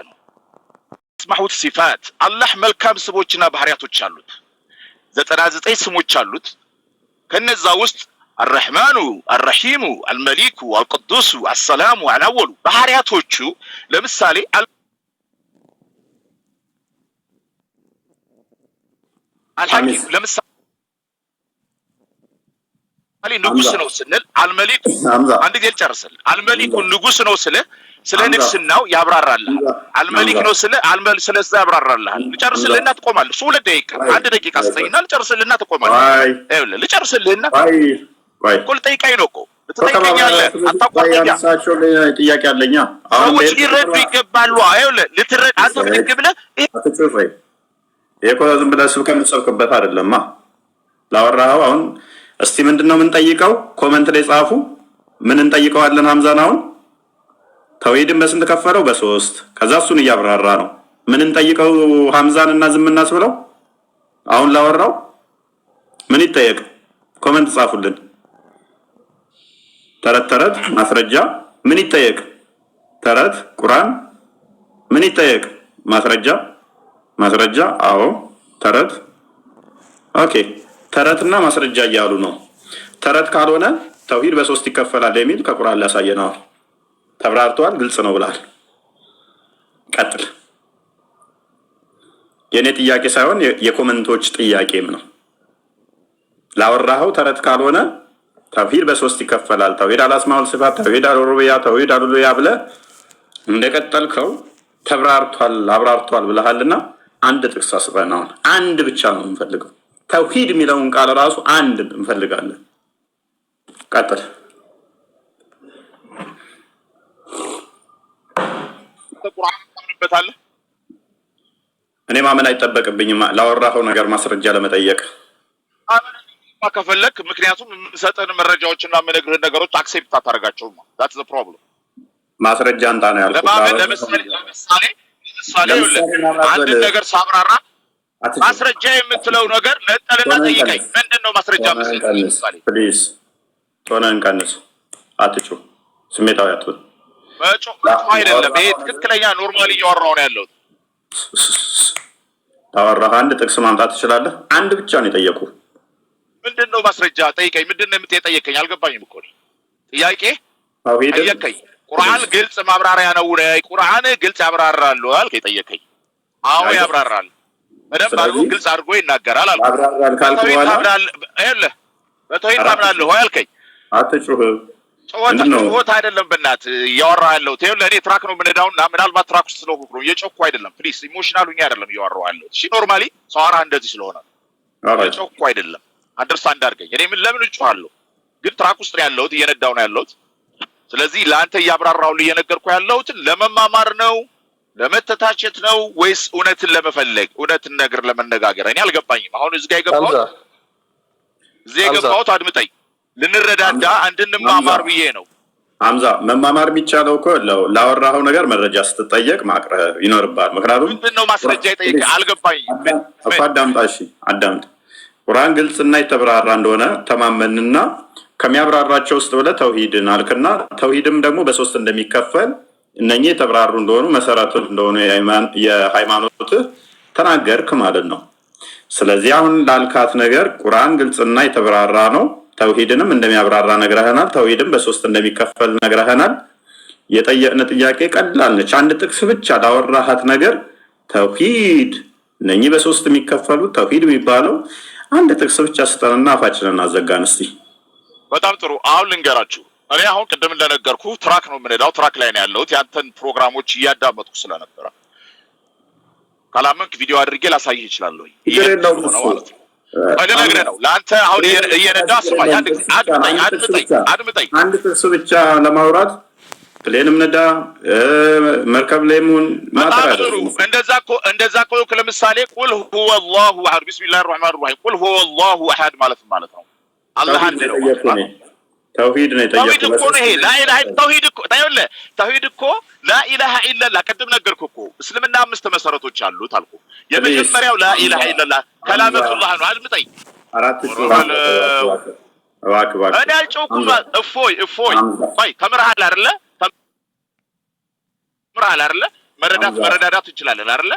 ነው። أسماء وصفات አላህ መልካም ስሞችና ባህሪያቶች አሉት። 99 ስሞች አሉት። ከነዛ ውስጥ الرحمن፣ الرحيم፣ الملك፣ القدوس፣ السلام፣ الأول ባህሪያቶቹ ለምሳሌ الحكيم ለምሳሌ ንጉስ ነው ስንል الملك አንድ ጊዜ ልጨርስል። الملك ንጉስ ነው ስለ ስለ ንግስናው ያብራራልሃል። الملك ነው ስለ አልመል ስለዛ ያብራራልሃል። ልጨርስልህና ትቆማለህ። እሱ 2 ደቂቃ 1 ደቂቃ ስጠኝና ልጨርስልህና ትቆማለህ። ይኸውልህ ልጨርስልህና እኮ ልጠይቀኝ ነው እኮ ልትጠይቀኛለህ። አታቋርጠኛ። ጥያቄ አለኛ። ሰዎች ሊረዱ ይገባሉ። ይኸውልህ ልትረድ አንተ ብድግ ብለህ ይሄ እኮ ዝም ብለህ ስብከት የምትሰብክበት አይደለማ። ላወራኸው አሁን እስቲ ምንድን ነው የምንጠይቀው? Comment ላይ ጻፉ። ምን እንጠይቀዋለን? ሀምዛን አሁን ተውሂድን በስንት ከፈለው? በሶስት። ከዛ እሱን እያብራራ ነው። ምን እንጠይቀው ሀምዛን እና ዝም እናስብለው? አሁን ላወራው ምን ይጠየቅ? Comment ጻፉልን። ተረት ተረት ማስረጃ ምን ይጠየቅ? ተረት ቁርአን ምን ይጠየቅ? ማስረጃ ማስረጃ። አዎ ተረት። Okay ተረትና ማስረጃ እያሉ ነው። ተረት ካልሆነ ተውሂድ በሶስት ይከፈላል የሚል ከቁርአን ላሳየነዋል። ተብራርተዋል። ግልጽ ነው ብለሃል። ቀጥል። የእኔ ጥያቄ ሳይሆን የ comment ኦች ጥያቄም ነው። ላወራኸው ተረት ካልሆነ ተውሂድ በሶስት ይከፈላል፣ توحيد الأسماء والصفات፣ توحيد الربوبية፣ توحيد الألوهية ብለህ እንደቀጠልከው ተብራርቷል፣ አብራርቷል ብለሃልና አንድ ጥቅስ አስጠን። አሁን አንድ ብቻ ነው የምንፈልገው። ተውሂድ የሚለውን ቃል ራሱ አንድ እንፈልጋለን። ቀጥል። እኔ ማመን አይጠበቅብኝም ላወራኸው ነገር ማስረጃ ለመጠየቅ ከፈለክ፣ ምክንያቱም የምሰጥህን መረጃዎችና የምነግርህን ነገሮች accept አታደርጋቸውም። That's the problem። ማስረጃ አንጣ ነው ያልኩህ። ለማመን ለምሳሌ ለምሳሌ ለምሳሌ አንድ ነገር ሳብራራ ማስረጃ የምትለው ነገር ነጠልና ጠይቀኝ። ምንድን ነው ማስረጃ? Please tone ህን ቀንስ፣ አትጩህ፣ ስሜታዊ አትሁን። መጮህ አይደለም ይሄ ትክክለኛ normally እያወራሁ ነው ያለሁት። ታወራህ አንድ ጥቅስ ማምጣት ትችላለህ። አንድ ብቻ ነው የጠየቁ። ምንድን ነው ማስረጃ? ጠይቀኝ። ምንድን ነው የጠየቀኝ? አልገባኝም እኮ ጥያቄ ጠየቀኝ። ቁርአን ግልጽ ማብራሪያ ነው። ቁርአን ግልጽ ያብራራሉ አልክ። የጠየቀኝ አዎ ያብራራል። በደንብ አድርጎ ግልጽ አድርጎ ይናገራል አልኩህ። በተውሂድ ታምናለህ ወይ አልከኝ። አትጩህ። ጩኸት አይደለም በእናትህ እያወራህ ያለሁት። ይኸውልህ እኔ truck ነው የምነዳውና ምናልባት truck ውስጥ ስለሆንኩ ነው እየጮኩ አይደለም። Please emotional ሁኜ አይደለም እያወራሁ ያለሁት። እሺ normally ሳወራ እንደዚህ ስለሆነ እየጮኩ አይደለም። Understand አድርገኝ። እኔ ምን ለምን እጮሃለሁ? ግን truck ውስጥ ነው ያለሁት፣ እየነዳሁ ነው ያለሁት። ስለዚህ ለአንተ እያብራራሁልህ እየነገርኩህ ያለሁትን ለመማማር ነው ለመተታቸት ነው ወይስ እውነትን ለመፈለግ እውነትን ነገር ለመነጋገር? እኔ አልገባኝም። አሁን እዚህ ጋር የገባሁት እዚህ የገባሁት አድምጠኝ፣ ልንረዳዳ እንድንማማር ብዬ ነው። ሀምዛ መማማር የሚቻለው እኮ ላወራኸው ነገር መረጃ ስትጠየቅ ማቅረብ ይኖርብሃል። ምክንያቱም ምንድን ነው ማስረጃ የጠየቀህ? አልገባኝም እኮ አዳምጣ፣ እሺ አዳምጥ። ቁርአን ግልጽና የተብራራ እንደሆነ ተማመንና ከሚያብራራቸው ውስጥ ብለህ ተውሂድን አልክና ተውሂድም ደግሞ በሶስት እንደሚከፈል እነኚህ የተብራሩ እንደሆኑ መሰረቱ እንደሆኑ የሃይማኖት ተናገርክ ማለት ነው። ስለዚህ አሁን ላልካት ነገር ቁርአን ግልጽና የተብራራ ነው። ተውሂድንም እንደሚያብራራ ነግረህናል። ተውሂድም በሶስት እንደሚከፈል ነግረህናል። የጠየቅን ጥያቄ ቀላል ነች። አንድ ጥቅስ ብቻ ላወራሃት ነገር ተውሂድ እነኚህ በሶስት የሚከፈሉ ተውሂድ የሚባለው አንድ ጥቅስ ብቻ ስጠንና አፋችንን አዘጋን። እስቲ በጣም ጥሩ። አሁን ልንገራችሁ። እኔ አሁን ቅድም እንደነገርኩ truck ነው የምነዳው፣ truck ላይ ነው ያለሁት። ያንተን ፕሮግራሞች እያዳመጥኩ ስለነበረ ካላመንክ ቪዲዮ አድርጌ ላሳይህ እችላለሁ። ማለት ነው ልነግርህ ነው ለአንተ አሁን እየነዳ ስማኝ፣ አድምጠኝ፣ አድምጠኝ። አንድ ጥቅስ ብቻ ለማውራት plane ም ነዳ መርከብ ላይ ሙን በጣም ጥሩ። እንደዛ እኮ እንደዛ እኮ ለምሳሌ قل هو الله أحد بسم الله الرحمن الرحيم قل هو الله أحد ማለት ማለት ነው አላህ አንድ ነው። ተውሂድ ነው የጠየኩህ። ተውሂድ እኮ ነው ይሄ لا إله ተውሂድ እኮ ታየውልህ፣ ተውሂድ እኮ لا إله إلا الله። ቅድም ነገርኩህ እኮ እስልምና አምስት መሰረቶች አሉት አልኩህ። የመጀመሪያው لا إله إلا الله كلمة الله ነው። አድምጠኝ። አራት እኔ አልጮኩም። እፎይ እፎይ፣ ቆይ ተምረሃል አይደለ? ተምረሃል አይደለ? መረዳት ሐምዛ መረዳዳት እንችላለን አይደለ?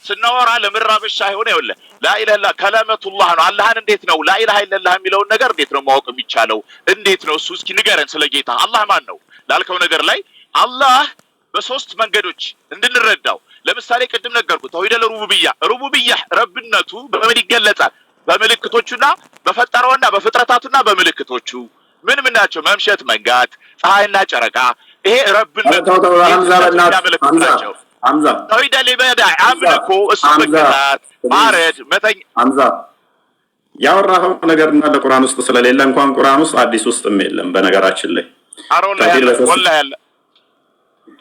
ስናወራ ለመራበሽ ሳይሆን ይኸውልህ ላኢላሃ ኢለላህ ከለመቱላህ ነው። አላህን እንዴት ነው ላኢላሃ ኢለላህ የሚለውን ነገር እንዴት ነው ማወቅ የሚቻለው? እንዴት ነው እሱ? እስኪ ንገረን ስለ ጌታ አላህ ማን ነው ላልከው ነገር ላይ አላህ በሶስት መንገዶች እንድንረዳው፣ ለምሳሌ ቅድም ነገርኩህ። ተውሂደል ሩቡብያ፣ ሩቡብያ ረብነቱ በምን ይገለጻል? በምልክቶቹና በፈጠረውና በፍጥረታቱና በምልክቶቹ። ምን ምን ናቸው? መምሸት፣ መንጋት፣ ፀሐይና ጨረቃ። ይሄ ረብነቱ ተው ተው ሐምዛ ጌትነቱ በእናትህ የሚያመለክቱ ሐምዛ ናቸው። ሐምዛ ተውሂደል ዒባዳ ሐምዛ አምልኮ፣ እሱ ሐምዛ መገዛት፣ please ማረድ፣ መተኝ ሐምዛ፣ ያወራኸው ነገር እንዳለ ቁርአን ውስጥ ስለሌለ፣ እንኳን ቁርአን ውስጥ ሐዲስ ውስጥም የለም። በነገራችን ላይ ኧረ ወላሂ ተውሂድ አለ። በሶስት ወላሂ አለ።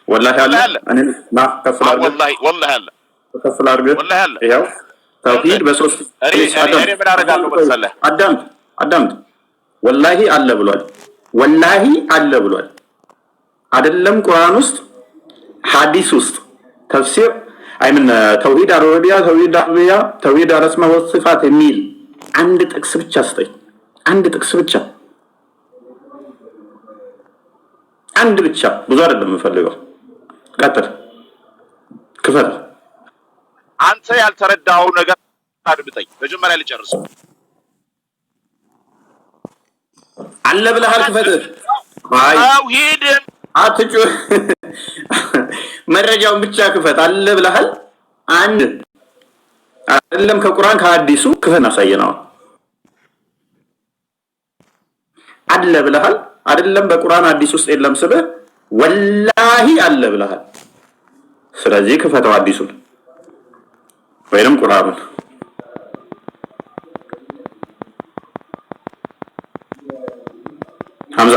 ወላሂ አለ። ወላሂ አለ። እኔ ና ከፍ ላድርግህ፣ ወላሂ ወላሂ አለ። ከፍ ላድርግህ። ወላሂ አለ። ይኸው ተውሂድ በሶስት እኔ please እኔ አዳምጥ፣ እኔ ምን አደርጋለሁ መሰለህ? አዳምጥ፣ አዳምጥ። ወላሂ አለ ብሏል። ወላሂ አለ ብሏል። አይደለም ቁርአን ውስጥ፣ ሐዲስ ውስጥ፣ ተፍሲር አይምን ተውሂድ አልሩቡቢያ፣ ተውሂድ አልሩቡቢያ፣ ተውሂድ አልአስማ ወሲፋት የሚል አንድ ጥቅስ ብቻ ስጠኝ። አንድ ጥቅስ ብቻ፣ አንድ ብቻ፣ ብዙ አይደለም የምፈልገው። ቀጥል፣ ክፈል። አንተ ያልተረዳኸው ነገር አድምጠኝ። መጀመሪያ ልጨርስ። አለ ብለሃል፣ ክፈት። አይ ተውሂድን አትጩህ። መረጃውን ብቻ ክፈት። አለ ብለሃል። አንድ አይደለም ከቁርአን ከሐዲሱ ክፈት፣ አሳየን። አሁን አለ ብለሃል። አይደለም በቁርአን ሐዲስ ውስጥ የለም ስልህ ወላሂ አለ ብለሃል። ስለዚህ ክፈተው ሐዲሱን ወይንም ቁርአኑን። ሐምዛ፣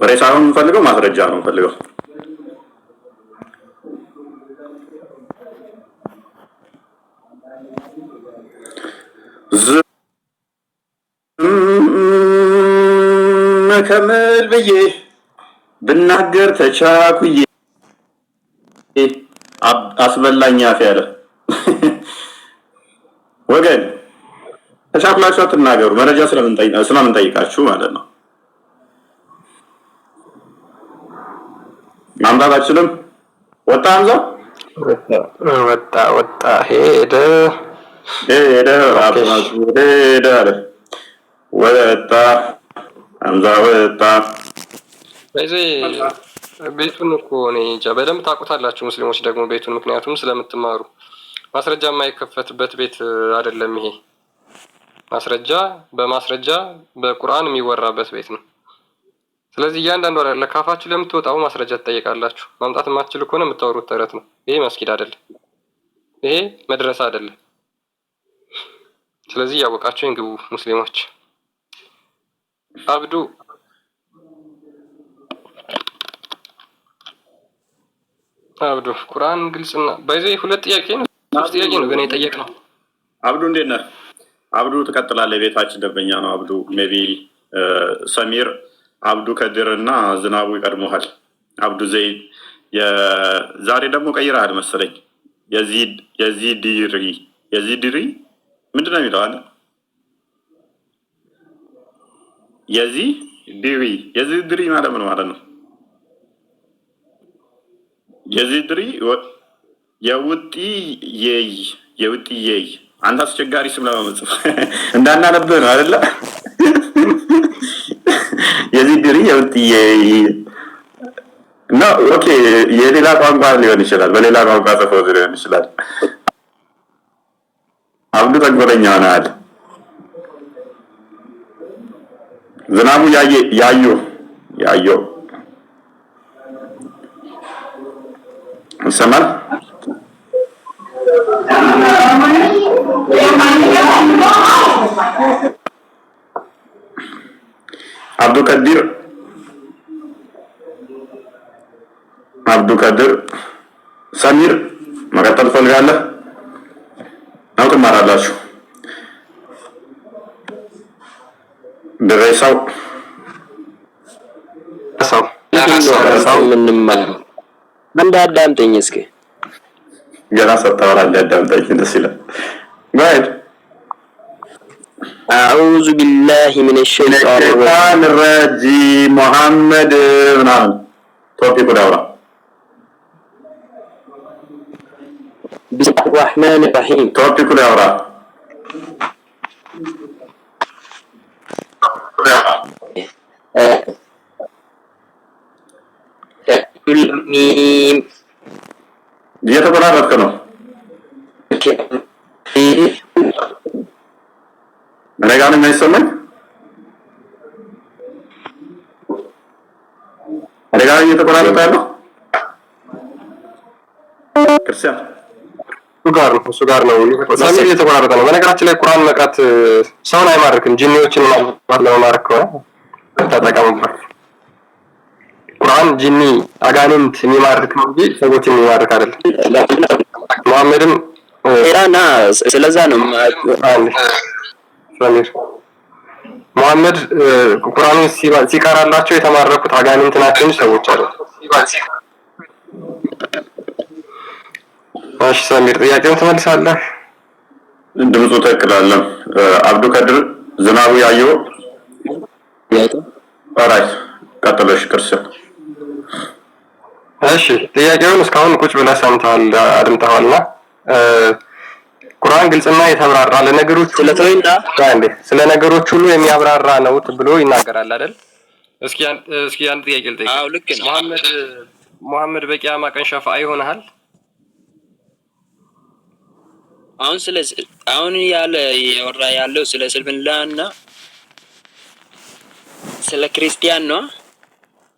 ወሬ ሳይሆን የምፈልገው ማስረጃ ነው የምፈልገው። ዝም ከምል ብዬ ብናገር ተቻኩዬ አስበላኝ አፍ ያለ ወገን፣ ተቻኩላችሁ አትናገሩ። መረጃ ስለምንጠይቃችሁ ማለት ነው። ማምጣት አችልም። ወጣ ሐምዛ። ወጣ ወጣ ሄደ። ሄደ ሄደ አለ። ወጣ ሐምዛ ወጣ። በዚህ ቤቱን እኮ እኔ እንጃ በደንብ ታውቁታላችሁ ሙስሊሞች ደግሞ ቤቱን፣ ምክንያቱም ስለምትማሩ። ማስረጃ የማይከፈትበት ቤት አይደለም ይሄ። ማስረጃ በማስረጃ በቁርአን የሚወራበት ቤት ነው። ስለዚህ እያንዳንዱ ለካፋችሁ ለምትወጣው ማስረጃ ትጠይቃላችሁ። ማምጣት የማትችሉ ከሆነ የምታወሩት ተረት ነው። ይሄ መስጊድ አይደለም፣ ይሄ መድረሳ አይደለም። ስለዚህ እያወቃችሁ ግቡ ሙስሊሞች። አብዱ፣ አብዱ፣ ቁርአን ግልጽና ባይዘ ሁለት ጥያቄ ነው፣ ሶስት ጥያቄ ነው ገና የጠየቅነው። አብዱ እንዴት ነህ? አብዱ ትቀጥላለህ። የቤታችን ደንበኛ ነው አብዱ። Maybe ሰሚር፣ አብዱ ከድር እና ዝናቡ ይቀድመሃል። አብዱ ዘይድ ዛሬ ደግሞ ቀይረሃል መሰለኝ። የዚህ ዲሪ፣ የዚህ ዲሪ ምንድን ነው የሚለው አለ? የዚህ ዲሪ፣ የዚህ ድሪ ማለት ምን ማለት ነው? የዚህ ድሪ የውጢ የይ የውጢ የይ። አንተ አስቸጋሪ ስም ለመመጽፍ እንዳናነብህ ነው አይደለ? የዚህ ድሪ የውጢ የይ ነው። Okay፣ የሌላ ቋንቋ ሊሆን ይችላል። በሌላ ቋንቋ ጽፎ ሊሆን ይችላል። አብዱ ተንኮለኛ ሆነሃል። ዝናቡ ያዩ ያዩ ይሰማል። አብዱ ከዲር፣ አብዱ ከድር፣ ሰሚር መቀጠል ትፈልጋለህ? ነው ትማራላችሁ። ድሬሳው። ሰው የምንማረው አንድ አዳምጠኝ እስኪ። ገና ሰጥተዋል። አንድ አዳምጠኝ፣ ደስ ይላል። Go ahead. أعوذ بالله من الشيطان الشيطان الرجيم ሙሐመድ ምናምን topic ኡ ዳውራ። بسم الله الرحمن الرحيم። Topic ኡ ላይ አውራ። ሚም። እየተቆራረጥክ ነው። እኔ ጋር ነው የማይሰማኝ? እኔ ጋር እየተቆራረጠ ያለው ክርስቲያን? እሱ ጋር ነው፣ እሱ ጋር ነው፣ ሰሚር እየተቆራረጠ ነው። በነገራችን ላይ ቁርአን መቅራት ሰውን አይማርክም። ጂኒዎችን ምናልባት ለመማረክ ከሆነ ተጠቀሙበት። ቁርአን ጂኒ አጋንንት የሚማርክ ነው እንጂ ሰዎችን የሚማርክ አይደለም። መሐመድም ና ስለዛ ነው። አንዴ ሰሚር፣ መሐመድ ቁርአኑን ሲቀራላቸው የተማረኩት አጋንንት ናቸው እንጂ ሰዎች አይደለም። እሺ ሰሚር፣ ጥያቄውን ትመልሳለህ? ድምፁ ትክክል አይደለም። አብዱ ከድር ዝናቡ ያየው። Alright፣ ቀጥሎሽ ክርስቲያን። እሺ፣ ጥያቄውን እስካሁን ቁጭ ብለህ ሰምተሃል፣ አድምጠዋልና ቁርአን ግልጽና የተብራራ ለነገሮች ስለ ተውሂድ አንዴ ስለ ነገሮች ሁሉ የሚያብራራ ነው ብሎ ይናገራል አይደል? እስኪ አንድ ጥያቄ ልጠይቅ። አዎ፣ ልክ ነው። መሐመድ በቂያማ ቀን ሸፋ ይሆንሃል? አሁን ያለ ያወራ ያለው ስለ እስልምናና ስለ ክርስቲያን ነው።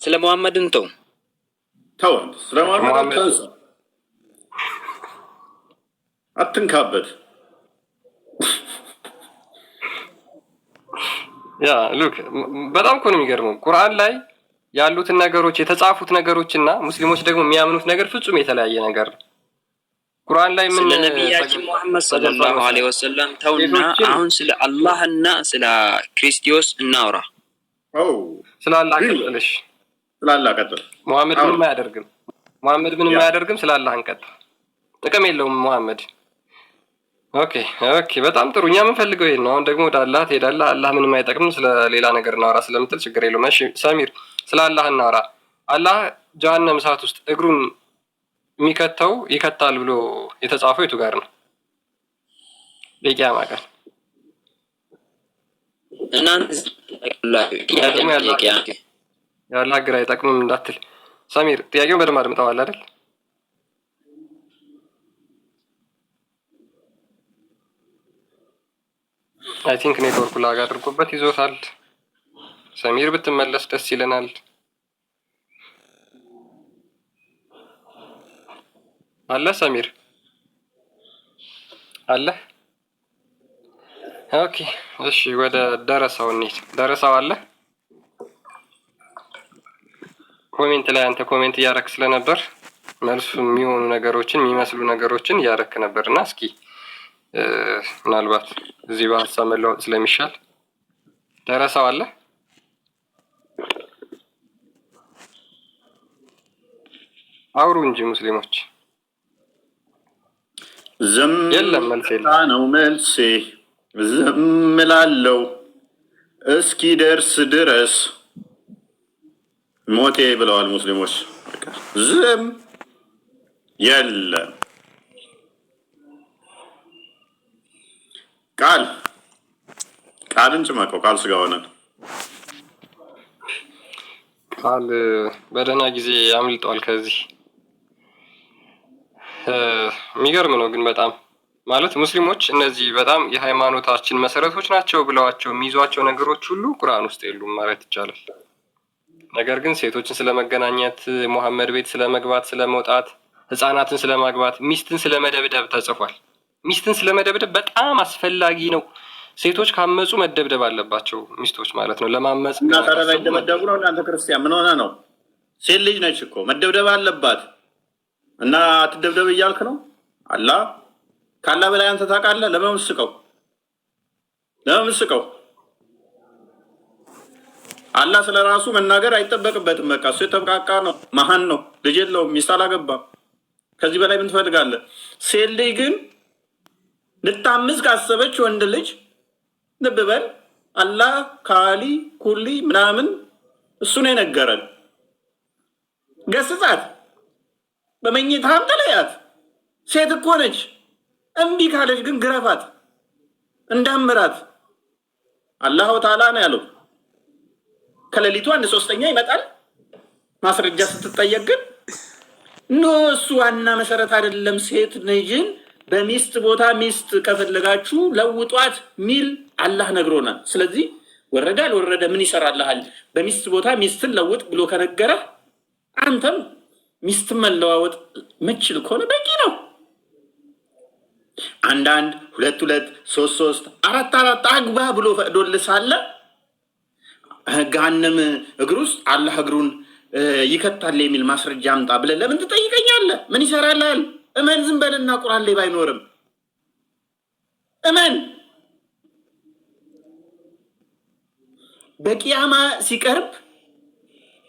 ስለ መሐመድን ተው። ተው፣ ስለ መሐመድ አታንሳ፣ አትንካበት። Yeah, look፣ በጣም እኮ ነው የሚገርመው። ቁርአን ላይ ያሉትን ነገሮች፣ የተጻፉት ነገሮች እና ሙስሊሞች ደግሞ የሚያምኑት ነገር ፍጹም የተለያየ ነገር ነው። ቁርአን ላይ ምን ስለ ነቢያችን ሙሐመድ ሰለላሁ ዐለይሂ ወሰለም ተውና አሁን ስለ አላህና ስለ ክርስቶስ እናውራ። ስለ አላህ ቀጥልሽ። ስለ አላህ ቀጥል። ሙሐመድ ምንም አያደርግም። ሙሐመድ ምንም አያደርግም። ስለ አላህ እንቀጥል። ጥቅም የለውም ሙሐመድ። Okay፣ በጣም ጥሩ። እኛ የምንፈልገው ይሄን ነው። አሁን ደግሞ ወደ አላህ ትሄዳለህ። አላህ ምንም አይጠቅምም፣ ስለ ሌላ ነገር እናውራ ስለምትል ችግር የለውም። እሺ ሰሚር፣ ስለ አላህ እናውራ። አላህ ጀሃነም እሳት ውስጥ እግሩን የሚከተው ይከታል ብሎ የተጻፈው የቱ ጋር ነው? የቂያማ ቀን። እናንተ የአላህ እግር አይጠቅምም እንዳትል ሰሚር፣ ጥያቄውን በደንብ አድምጠዋል አይደል? I think network ኡ lag አድርጎበት ይዞታል። ሰሚር ብትመለስ ደስ ይለናል። አለ ሰሚር አለ። Okay እሺ፣ ወደ ደረሰው እንሂድ። ደረሰው አለ። Comment ላይ አንተ comment እያረክ ስለነበር መልሱ የሚሆኑ ነገሮችን፣ የሚመስሉ ነገሮችን እያረክ ነበር እና እስኪ ምናልባት እዚህ በሀሳብ መለወጥ ስለሚሻል ደረሰው አለ። አውሩ እንጂ ሙስሊሞች። ዝም የለም፣ መልስ የለም ነው መልሴ። ዝም እላለው እስኪ ደርስ ድረስ ሞቴ ብለዋል ሙስሊሞች። ዝም የለም። ቃል ቃልን ጭመቀው፣ ቃል ስጋ ሆነን። ቃል በደህና ጊዜ አምልጧል ከዚህ። የሚገርም ነው ግን በጣም፣ ማለት ሙስሊሞች እነዚህ በጣም የሃይማኖታችን መሰረቶች ናቸው ብለዋቸው የሚይዟቸው ነገሮች ሁሉ ቁርአን ውስጥ የሉም ማለት ይቻላል። ነገር ግን ሴቶችን ስለመገናኘት፣ ሙሐመድ ቤት ስለመግባት፣ ስለመውጣት፣ ህፃናትን ስለማግባት፣ ሚስትን ስለመደብደብ ተጽፏል። ሚስትን ስለመደብደብ በጣም አስፈላጊ ነው። ሴቶች ካመፁ መደብደብ አለባቸው፣ ሚስቶች ማለት ነው። ለማመፅ እና ታዲያ ላይ ደመደቡ ነው። እናንተ ክርስቲያን ምን ሆነ ነው? ሴት ልጅ ነች እኮ፣ መደብደብ አለባት እና አትደብደብ እያልክ ነው? አላ ካላ በላይ አንተ ታውቃለህ። ለምን ለምን? አላህ ስለ ራሱ መናገር አይጠበቅበትም። በቃ እሱ የተብቃቃ ነው፣ መሀን ነው፣ ልጅ የለውም፣ ሚስት አላገባም። ከዚህ በላይ ምን ትፈልጋለህ? ሴት ልጅ ግን ልታምዝ ካሰበች ወንድ ልጅ ልብ በል፣ አላህ ካሊ ኩሊ ምናምን እሱ ነው የነገረን። ገስጻት፣ በመኝታም ተለያት። ሴት እኮ ነች። እምቢ ካለች ግን ግረፋት፣ እንዳምራት። አላሁ ተዓላ ነው ያለው። ከሌሊቱ አንድ ሶስተኛ ይመጣል። ማስረጃ ስትጠየቅ ግን no፣ እሱ ዋና መሰረት አይደለም። ሴት ልጅን በሚስት ቦታ ሚስት ከፈለጋችሁ ለውጧት ሚል አላህ ነግሮናል። ስለዚህ ወረደ አልወረደ ምን ይሰራልሃል? በሚስት ቦታ ሚስትን ለውጥ ብሎ ከነገረህ አንተም ሚስትን መለዋወጥ ምችል ከሆነ በቂ ነው። አንዳንድ፣ ሁለት ሁለት፣ ሶስት ሶስት፣ አራት አራት አግባ ብሎ ፈቅዶልህ ሳለ ገሃነም እግር ውስጥ አላህ እግሩን ይከታል የሚል ማስረጃ አምጣ ብለህ ለምን ትጠይቀኛለህ? ምን ይሰራልሃል? እመን፣ ዝም በልና ቁርአን ላይ ባይኖርም እመን። በቂያማ ሲቀርብ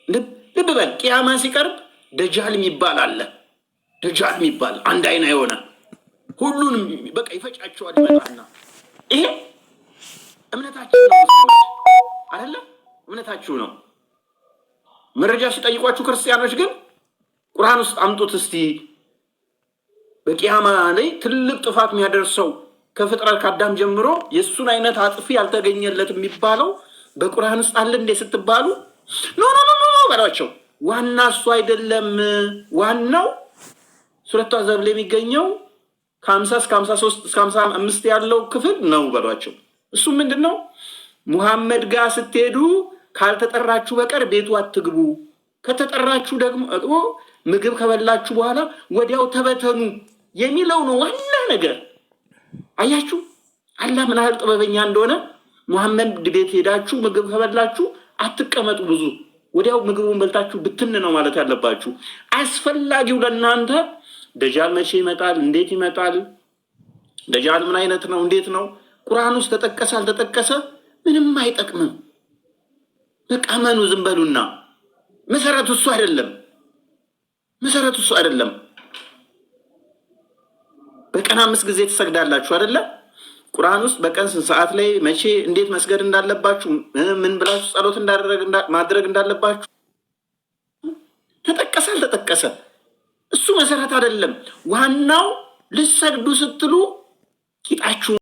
ልብ በል፣ ቂያማ ሲቀርብ ደጃል የሚባል አለ። ደጃል የሚባል አንድ አይና የሆነ ሁሉንም በቃ ይፈጫቸዋል። ይመጣና ይሄ እምነታችሁ ነው አይደለ? እምነታችሁ ነው። መረጃ ሲጠይቋችሁ ክርስቲያኖች ግን ቁርአን ውስጥ አምጡት እስቲ፣ በቂያማ ላይ ትልቅ ጥፋት የሚያደርሰው ከፍጥረት ከአዳም ጀምሮ የእሱን አይነት አጥፊ ያልተገኘለት የሚባለው በቁርአን ውስጥ አለ እንዴ ስትባሉ no no no no በሏቸው። ዋና እሱ አይደለም። ዋናው ሱረቱ አሕዛብ ላይ የሚገኘው ከ50 እስከ 53 እስከ 55 ያለው ክፍል ነው በሏቸው። እሱ ምንድን ነው? ሙሐመድ ጋር ስትሄዱ ካልተጠራችሁ በቀር ቤቱ አትግቡ፣ ከተጠራችሁ ደግሞ ምግብ ከበላችሁ በኋላ ወዲያው ተበተኑ የሚለው ነው ዋና ነገር። አያችሁ አላህ ምን ያህል ጥበበኛ እንደሆነ። ሙሐመድ ቤት ሄዳችሁ ምግብ ከበላችሁ አትቀመጡ ብዙ፣ ወዲያው ምግቡን በልታችሁ ብትን ነው ማለት ያለባችሁ። አስፈላጊው ለእናንተ ደጃል መቼ ይመጣል፣ እንዴት ይመጣል፣ ደጃል ምን አይነት ነው፣ እንዴት ነው፣ ቁርአን ውስጥ ተጠቀሰ አልተጠቀሰ ምንም አይጠቅምም። በቃ እመኑ፣ ዝም በሉና። መሰረቱ እሱ አይደለም። መሰረቱ እሱ አይደለም። በቀን 5 ጊዜ ትሰግዳላችሁ አይደለ? ቁርአን ውስጥ በቀን ስንት ሰዓት ላይ መቼ እንዴት መስገድ እንዳለባችሁ፣ ምን ብላችሁ ጸሎት ማድረግ እንዳለባችሁ ተጠቀሰ አልተጠቀሰ እሱ መሰረት አይደለም። ዋናው ልሰግዱ ስትሉ ቂጣችሁ